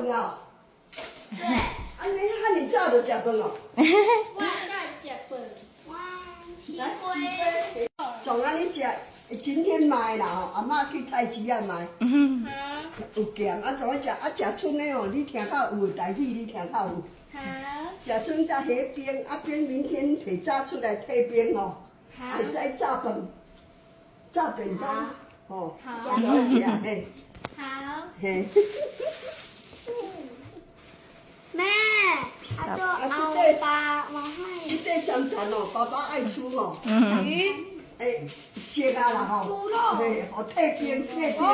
飯啊？對。按呢遐爾早就食飯哦？我早食飯，我西來，瓜。從按呢食，今天買啦吼，阿嬤去菜市仔買，好。有鹹啊，怎啊食？啊，食賰的哦，你聽較有台語，你聽較有。好。食賰才下冰，啊冰明天提早出來退冰吼，好。會使炸飯，炸便當，吼，好。怎啊食嘿？好。嘿。แม่阿祖啊เอาปลามาให้ 這塊三層哦，爸爸愛煮吼，魚。欸，煎啊啦吼，豬肉。嘿，予退冰退冰，哦。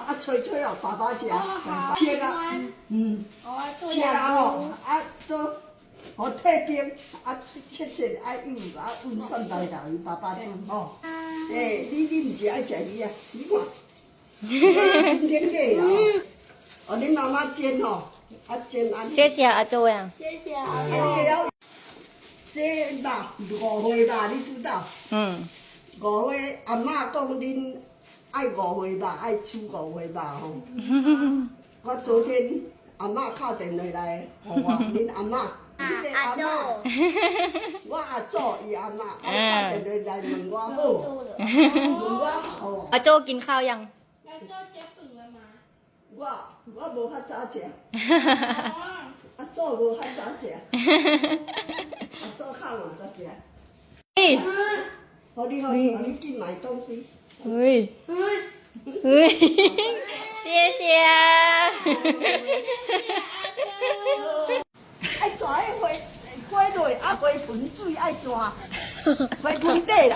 啊吹吹哦，爸爸食，好。煎啊，哦，煎啊吼，啊都予退冰，啊切切啊用啊用蒜頭頭，爸爸煮吼。欸，你毋是愛食魚啊？你看，今天買啦吼，哦，你媽媽煎吼，啊煎啊。謝謝阿祖呀。謝謝阿啊，你會曉這肉五花肉，你知道？嗯。五花阿嬤講恁愛五花肉，愛煮五花肉吼。我昨天阿嬤敲電話來，予我恁阿嬤，你的阿嬤，我阿祖伊阿嬤，我敲電話來問我好，問我好。 阿祖กินข้าวยัง 阿祖食飯了嗎？我無較早食，阿祖無較早食，阿祖較晚才食。欸好，你好，你你去買東西。喂喂，謝謝啊。愛抓彼花花落，啊花盆水愛抓，花盆底啦。